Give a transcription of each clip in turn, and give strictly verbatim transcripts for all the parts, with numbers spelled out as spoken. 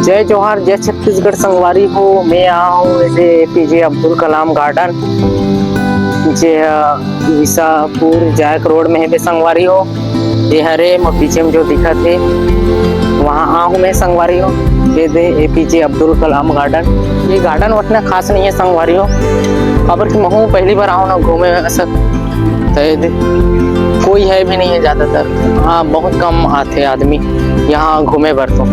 जय जोहार, जय छत्तीसगढ़ संगवारी हो। मैं आए हंव एदे एपीजे अब्दुल कलाम गार्डन, जे ह विसापुर जायक रोड में हेबे संगवारी हो। ये हरे मोर पीछे में जो दिखत हे, वहाँ आए हंव मैं संगवारी हो। एदे एपीजे अब्दुल कलाम गार्डन। ये गार्डन उतना खास नहीं है संगवारी हो, काबर कि महूँ पहली बार आए हंव ना घूमे, ऐसा तो एदे कोई है भी नहीं है ज्यादातर। हाँ, बहुत कम आथे आदमी यहाँ घूमे बर। तो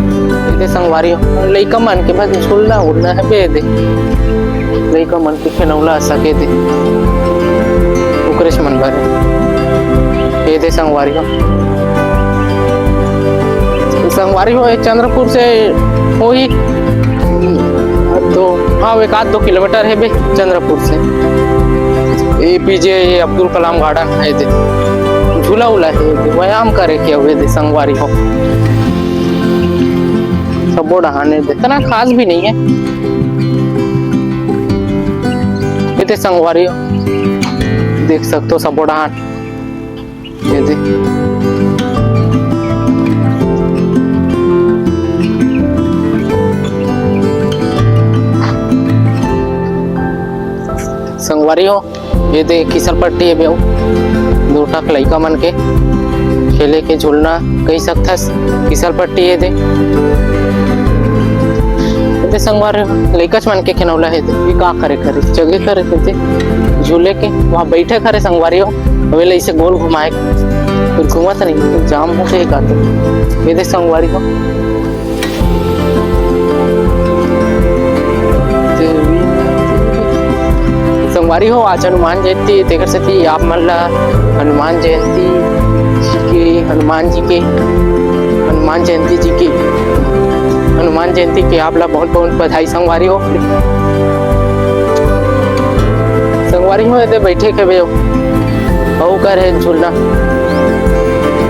एदे संगवारी हो, लइका मन के बस झूलना उड़ना हेबे एदे, लइका मन के खेलौना सके दे, ओकरेच मन बर एदे संगवारी हो। संगवारी हो, ये चंद्रपुर से होही तो, हाँ, एक आध दो किलोमीटर हेबे चंद्रपुर से। एपीजे अब्दुल कलाम गार्डन हे एदे, झूला उला हे एदे, व्यायाम करे के हवे एदे संगवारी हो। सबो डहान एदे, इतना खास भी नहीं है एदे संगवारी हो, देख सकथो सबो डहान एदे। संगवारी हो, एदे खिसल पट्टी हेबे अउ दो ठक लइका मन के खेले के झूलना कहि सकथस, खिसल पट्टी एदे। एदे संगवारी हो, लइकाच मन के खेलौना हे एदे, ये का करे करे, जगह करे एदे झूले के, वहाँ बैठे करे संगवारी हो, अउ एला इसे गोल घुमाए, फिर घूमत नहीं, जाम होके एक आते। एदे संगवारी हो, संगवारी हो, आज हनुमान जयंती, तेकर सेती आप मन ला हनुमान जयंती जी के, हनुमान जी के, हनुमान जयंती जी के, हनुमान जयंती के आप ला बहुत बहुत बधाई संगवारी हो। संगवारी हो, एदे बैठे के बे अउ ओकर हे झूलना,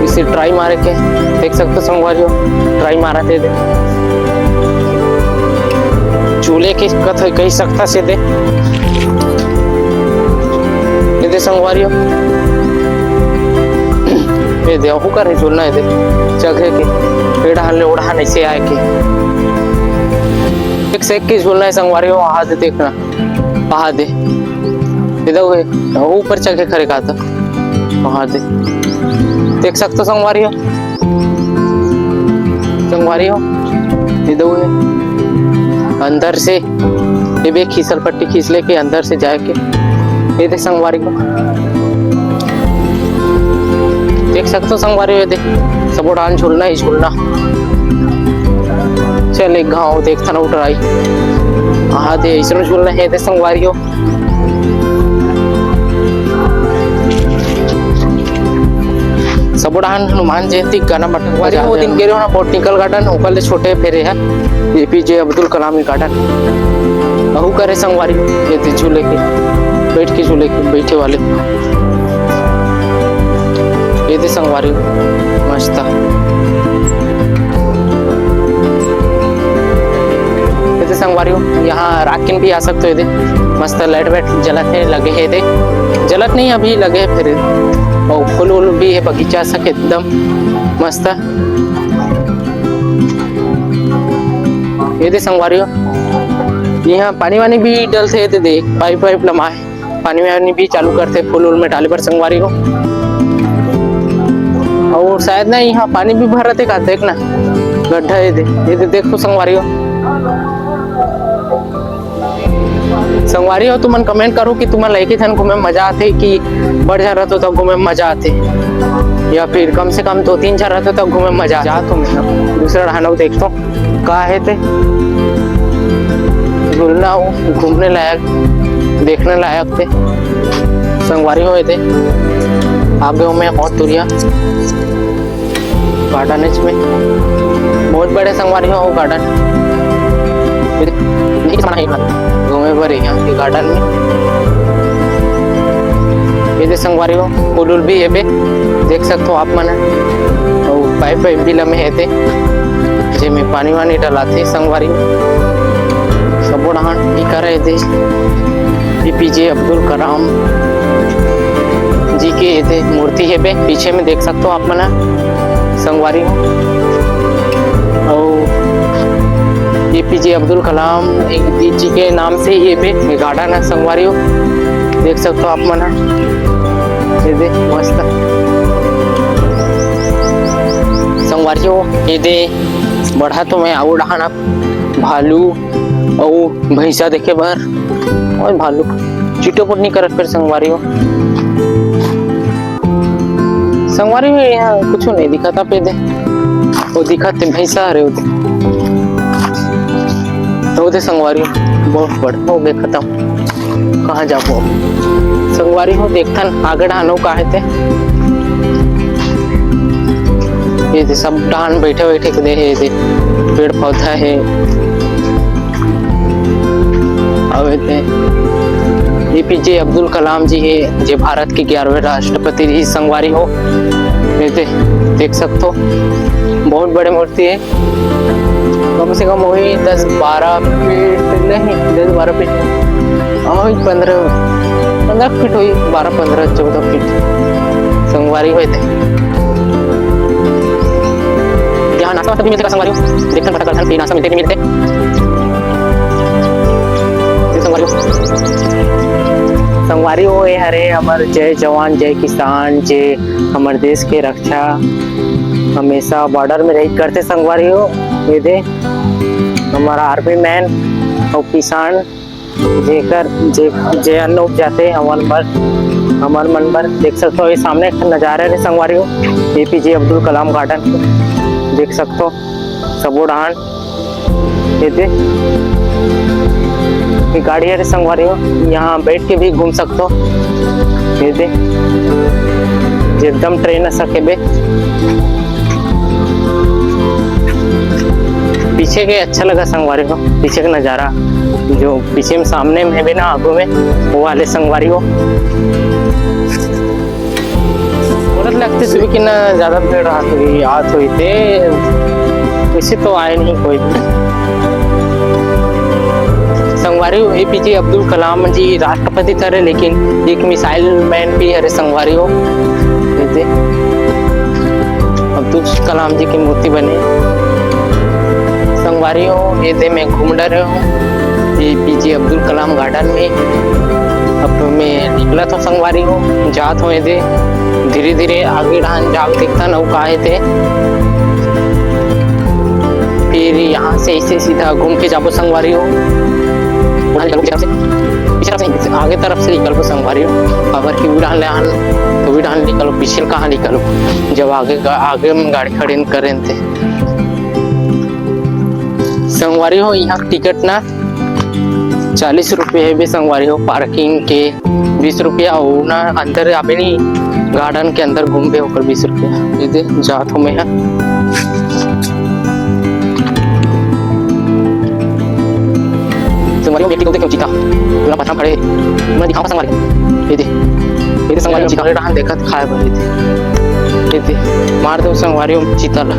इसे try मारे के देख सकथो संगवारी हो, try मारत हे एदे। झूले के कथ कहि सकथस एदे, एदे संगवारी हो, एदे अहू कर हे झूलना एदे, चघे के, ए डहान ले ओ डहान ऐसे आए के, एक से एक के झूलना हे संगवारी हो, वहाँ से देखना। पहाड़ दे। इधर हुए, ऊपर चढ़ के खड़े कहा था। पहाड़ दे। देख सकते हो संगवारी हो। संगवारी हो। इधर हुए। अंदर से। ये भी एक खीसल पट्टी खींच लेके अंदर से जाए के। ये देख संगवारी हो। देख सकते हो संगवारी हो, ये देख। सबो डान झूलना ही झूलना। चल एक घाव देख थना उठ रहा है। हाँ दे, इसमें झूलना है दे संगवारी हो। सबो डहान हनुमान जयंती गाना बटन संगवारी हो। वो दिन गे रहे हो ना Botanical Garden, ओकर ले छोटे फेरे है एपीजे अब्दुल कलाम के garden। अहू करे संगवारी हो, ये दे झूले के, बैठ के झूले के, बैठे वाले। ये दे संगवारी हो, मस्त। ये दे संगवारी हो, यहाँ रात किन भी आ सकते हो। ये दे मस्त light वाइट जलत है, लगे है दे, जलत नहीं अभी लगे है फिर, और फूल वूल भी है बगीचा सक एकदम मस्त। ये दे संगवारी हो, यहाँ पानी वानी भी डलते है दे, पाइप वाइप लमा है। पानी वानी भी चालू करथे फूल वूल में डाले बर संगवारी हो। और शायद ना यहाँ पानी भी भरत हे का, देख ना गड्ढा ये दे, ये दे देखो संगवारी हो। संगवारी हो, तुमन comment करो कि तुमन लइके झन घूमे में मजा आथे कि बड़ झन रहतो तब घूमे में मजा आथे, या फिर कम से कम दो तीन झन रहतो तब घूमे में मजा आथे। दूसरा डहान देखतो। का हे ते? झूलना हो, घूमने लायक, देखने लायक ते। संगवारी हो ये ते। आगे हो मैं बहुत दुरिया garden है इसमें। बहुत बड़े संगवारी हो garden। नहीं समान है यहाँ घूमे बर यहाँ के garden में। ये दे संगवारी हो, फूल उल भी हेबे, देख सकते हो आप मन। और पाइप वाइप भी लमे हे ते, जेमे पानी वानी डलाथे संगवारी। सबो डहान टीका रहे दे। एपीजे अब्दुल कलाम जी के एदे मूर्ति हेबे, पीछे में देख सकते हो आप मन संगवारी हो। और एपीजे अब्दुल कलाम जी के नाम से ये भी गार्डन है संगवारी हो, देख सकते हो आप मन ह। ये दे मस्त संगवारी हो, ये दे बढ़ा तो मैं आऊ डहान भालू अउ भैंसा देखे बर। और भालू चिटोपुट नहीं करत फिर संगवारी हो। संगवारी हो, यहाँ कुछ नहीं दिखा था पे दे। वो दिखा थे भैंसा हरे होते। तो होते संगवारी हो, बहुत बढ़िया हो गए खत्म। कहाँ जाबो अब? संगवारी हो, देखथन आगे डहान अउ का हे ते। ये दे सब डहान बैठे बैठे के दे हे, ये दे पेड़ पौधा हे। अउ ये दे एपीजे अब्दुल कलाम जी हे, जे भारत के ग्यारहवें राष्ट्रपति रहिस संगवारी हो। ये दे देख सकथो, बहुत बड़े मूर्ति हे। कम से कम होही दस बारह फीट, नहीं, दस बारह फीट, हाँ, होही पन्द्रह, पन्द्रह फीट होही, बारह, पन्द्रह, चौदह फीट संगवारी होए थे। यहाँ नाश्ता वास्ता भी मिलते का संगवारी हो? देखते हैं, पता करते हैं कि नाश्ता मिलते नहीं मिलते। ये संगवारी हो, संगवारी हो, ये हरे हमर जय जवान, जय किसान, जय हमर देश के रक्षा। हमेशा बॉर्डर में रही करते संगवारी हो। ये दे हमारा आर्मी मैन अउ किसान, जेकर जे जे अन्न उपजाते हमन बर, हमर मन बर। देख सकते हो ये सामने नजारा रे संगवारी हो, एपीजे अब्दुल कलाम गार्डन देख सकते हो सबो डहान। ये दे, ये गाड़ी हरे संगवारी हो, यहाँ बैठ के भी घूम सकथो। ये दे, जे एकदम ट्रेन अस हेबे। पीछे के अच्छा लगा संगवारी हो, पीछे के नजारा, जो पीछे में, सामने में हेबे ना, आगू में, वो वाले संगवारी हो। बोलत लगते सुबह कि ना ज्यादा भीड़ रात हुई, आज हुई थे, वैसे तो आए नहीं कोई भी। संगवारी हो, एपीजे अब्दुल कलाम जी राष्ट्रपति तो हरे, लेकिन एक मिसाइल मैन भी हरे संगवारी हो। ये दे अब्दुल कलाम जी की मूर्ति बने संगवारी हो। ये दे मैं घूम डरे हूँ एपीजे अब्दुल कलाम गार्डन में। अब मैं निकलत हूँ संगवारी हो, जात हूँ ये दे। धीरे धीरे आगे डहान जाके देखथन अउ का हे ते। फिर यहाँ से ऐसे सीधा घूम के जाबो संगवारी हो। पीछे तरफ से, पीछे तरफ से, आगे तरफ से निकलबो संगवारी हो। अगर कि उड़ान ले आन, तो उड़ान निकलो, पीछे कहाँ निकलो, जब आगे गा-, आगे में गाड़ी खड़ी करें ते। संगवारी हो, यहाँ टिकट ना चालीस रुपये हे बे संगवारी हो, पार्किंग के बीस रुपया, अउ ना अंदर आबे नहीं, गार्डन के अंदर घूमबे ओकर बीस रुपया। ये दे जात हो मैं हा। संगवारी हो, एक टिकट देखे चीता, पूरा पथरा खड़े हे। मैं दिखाऊं संगवारी, ये दे, ये दे संगवारी हो, चीता। डहान देखत खाए बर, ये दे, ये दे, मार दो संगवारी हो चीता ला।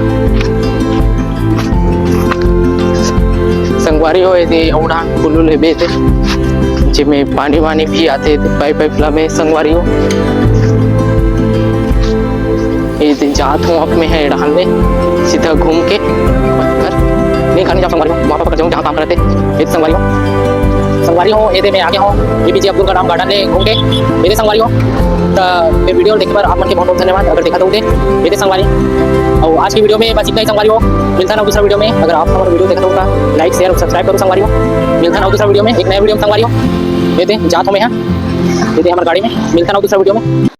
संगवारी हो, ये दे अउ डहान खुलू लेबे ते, जेमे पानी वानी भी आते, ते पाइप, पाइप ला में संगवारी हो। ये दे जात हूँ अब मैं हा डहान में, सीधा घूम के घर नहीं खाने जाओ संगवारी हो, वहाँ पर जाऊँ जहाँ काम करते। ये दे संगवारी हो, संगवारी हो, ये दे मैं आ गया हूँ एपीजे अब्दुल कलाम गार्डन ले घूम के। ये दे संगवारी हो, तो ये वीडियो देखे बर आप मन के बहुत बहुत धन्यवाद, अगर देखा तो उठे। ये दे संगवारी, और आज की वीडियो में बस इतना ही संगवारी हो। मिलता ना दूसरा वीडियो में। अगर आप हमारा वीडियो देखा तो उठा, लाइक, शेयर और सब्सक्राइब करो संगवारी हो। मिलता ना दूसरा वीडियो में, एक नया वीडियो में संगवारी हो। ये दे जात हूँ मैं हा, ये दे हमारे गाड़ी में। मिलता ना दूसरा वीडियो में।